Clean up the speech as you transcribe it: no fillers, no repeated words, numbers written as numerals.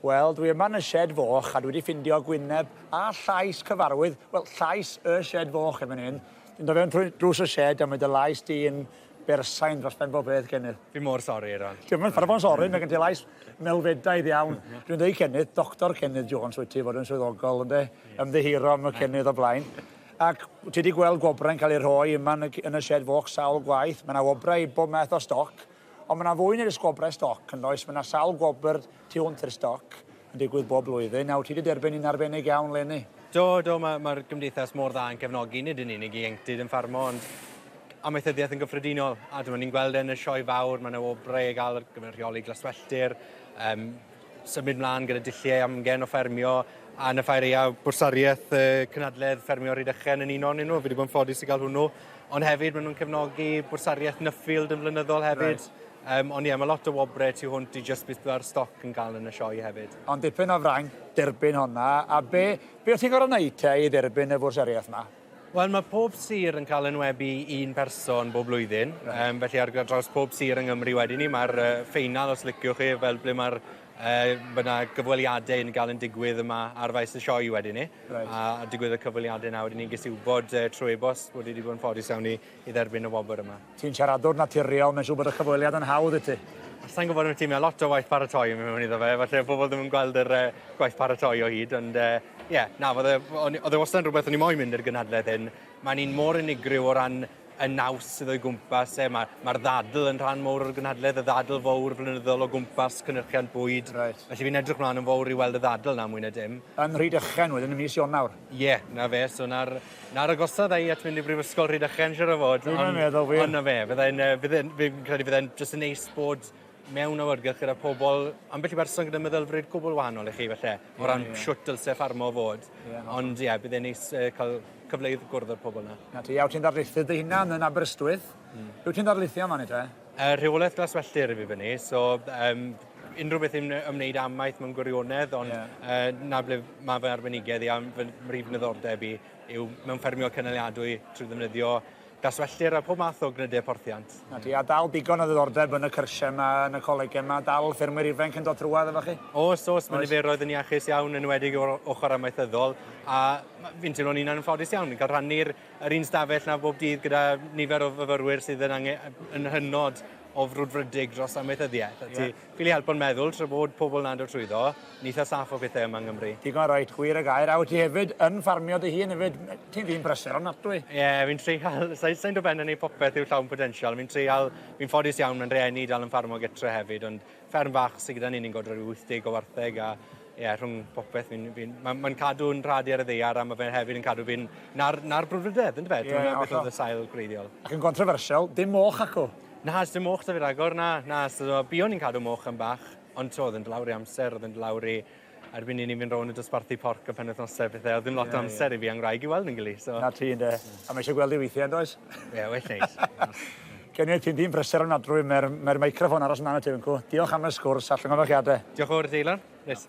Wel, dwi yma yn y sied foch a dwi wedi ffindio gwyneb a llais cyfarwydd, wel, llais y sied foch erbyn hyn. Dwi'n dod fewn trwy drws y sied a mae dy lais di yn bersain dros ben bob peth, Cennydd. Fi mor sori, Ron. Ti'n mynd ffordd sori, mae gen ti lais melfedaidd iawn. Dwi'n dweud Cennydd, Doctor Cennydd Jones wyt ti fod yn swyddogol, ynde? Ymddiheuro am y Cennydd o blaen. Ac ti wedi gweld gwobrau'n cael eu rhoi yma yn y, yn y sied foch sawl gwaith. Mae yna wobrau i bob math o stoc. Ond mae yna fwy na jyst gwobrau stoc, yn does? Mae yna sawl gwobr tu hwnt i'r stoc yn digwydd bob blwyddyn. Nawr, ti wedi derbyn un arbennig iawn leni. Do, do, mae'r ma gymdeithas mor dda yn cefnogi, nid yn unig ieuenctid yn ffarmo, ond amaethyddiaeth yn gyffredinol. A dyma ni'n gweld e yn y sioe fawr, mae yna wobrau i gael ar gyfer rheoli glaswelltir, um, symud mlaen gyda dulliau amgen o ffermio, a yn y ffair aeaf bwrsariaeth uh, cynadledd ffermio Rhydychen yn un ohonyn nhw. Fi wedi bod yn ffodus i gael hwnnw. Ond hefyd, maen nhw'n cefnogi bwrsariaeth Nuffield yn flynyddol hefyd. Right. Um, ond ie, yeah, mae lot o wobrau tu hwnt i just beth byddai'r stoc yn cael yn y sioe hefyd. Ond dipyn o fraint derbyn honna, a be, be o ti'n gorfod wneud te i dderbyn y fwrsariaeth yma? Wel, mae pob sir yn cael enwebu un person bob blwyddyn. Right. Um, felly ar draws pob sir yng Nghymru wedyn ni, mae'r uh, ffeinal, os liciwch chi, fel ble mae'r uh, mae yna gyfweliadau yn gael yn digwydd yma ar faes y sioe wedyn ni. Right. A, a digwydd y cyfweliadau yna wedyn ni ges i wybod uh, trwy e-bost bod wedi bod yn ffodus iawn i, i dderbyn y wobr yma. Ti'n siaradwr naturiol, mae'n siŵr bod y cyfweliad yn hawdd i ti. Sa i'n gwybod am ti, mae lot o waith paratoi yn mynd mewn iddo fe, falle pobl ddim yn gweld yr uh, gwaith paratoi o hyd, ond uh, Ie, na, oedd e, oedd e wastad yn rhywbeth o'n i moyn mynd i'r gynhadledd hyn. Mae'n un mor unigryw o ran y naws sydd o'i gwmpas e. Mae'r ma ddadl yn rhan mowr o'r gynhadledd, y ddadl fawr flynyddol o gwmpas cynhyrchiant bwyd. Right. Felly fi'n edrych mlaen yn fawr i weld y ddadl na mwy na dim. Yn Rhydychen wedyn ym mis Ionawr. Ie, yeah, na fe, so na'r, na'r agosaf i at mynd i Brifysgol Rhydychen, siwr o fod. Dwi'n meddwl fi. Ond na fe, fydde'n, fydde'n, fi'n credu fydde'n jyst yn neis bod mewn awyrgylch gyda pobl, ambell i berson gyda meddylfryd gwbl wahanol i chi falle, o ran yeah, yeah. shwt dylse ffarmo fod. Yeah, Ond ie, yeah, bydd e'n neis uh, cael cyfle i gwrdd â'r pobl yna. Na ti, iawn, ti'n ddarlithydd dy hunan yn Aberystwyth. Mm. Wyt ti'n darlithio yma, te? Uh, rheolaeth glaswelltir i fi fyny, so um, unrhyw beth yn ymwneud amaeth mewn gwirionedd, ond yeah. uh, na ble mae fy arbenigedd i a fy mhrif niddordeb i yw mewn ffermio cynaliadwy trwy ddefnyddio Glaswelltir a pob math o gnydau porthiant. Na ti, a dal digon o ddiddordeb yn y cyrsiau yma, yn y colegau yma, dal ffermwyr ifanc yn dod trwadd efo chi? Oes, oes, mae niferoedd yn iachus iawn, yn enwedig o'r ochr amaethyddol, a fi'n teimlo'n hunan yn ffodus iawn, fi'n cael rhannu'r yr un stafell 'na bob dydd gyda nifer o fyfyrwyr sydd yn ange, yn hynod o frwdfrydig dros amaethyddiaeth. A ti ffili helpo'n meddwl tra bod pobl 'na'n dod trwyddo, ni eitha saff o pethe yma yng Nghymru. Digon reit, gwir y gair. A wyt ti hefyd yn ffarmio dy hun hefyd? Ti'n ddyn brysur ofnadwy. Ie, fi'n treial, sai'n sa dod ben yn neud popeth i'w llawn potensial. Fi'n treial, fi'n ffodus iawn, mae'n rhieni dal yn ffarmo gytre hefyd, ond fferm fach sydd gyda ni, ni'n godro rhyw 80 o wartheg a ie, rhwng popeth, fi'n, fi, mae'n ma cadw'n rhad i ar y ddaear a mae fe hefyd yn cadw fi'n na'r, na'r brwdfrydedd, yndyfe? Ie, Dyna beth oedd y sail gwreiddiol. Ac yn controversial, dim moch acw. Na, dim moch 'da fi ragor, na, na. So, buon ni'n cadw moch yn bach, ond to, oedd yn dod lawr i amser, oedd yn dod lawr i... Erbyn i ni fynd rownd y dosbarthu porc y penwythnosau pethau, oedd ddim lot o amser i fi a'n ngwraig i weld yn gili, so... Na ti, ynde. A mae eisiau gweld i weithiau, yn does? Ie, yeah, well neis. Kenny, ti'n dyn brysur ofnadwy, mae'r mae meicroffon aros ymlaen y ti, Diolch am y sgwrs a llongyfarchiadau. Diolch yn fawr i ti, Ilan. Neis.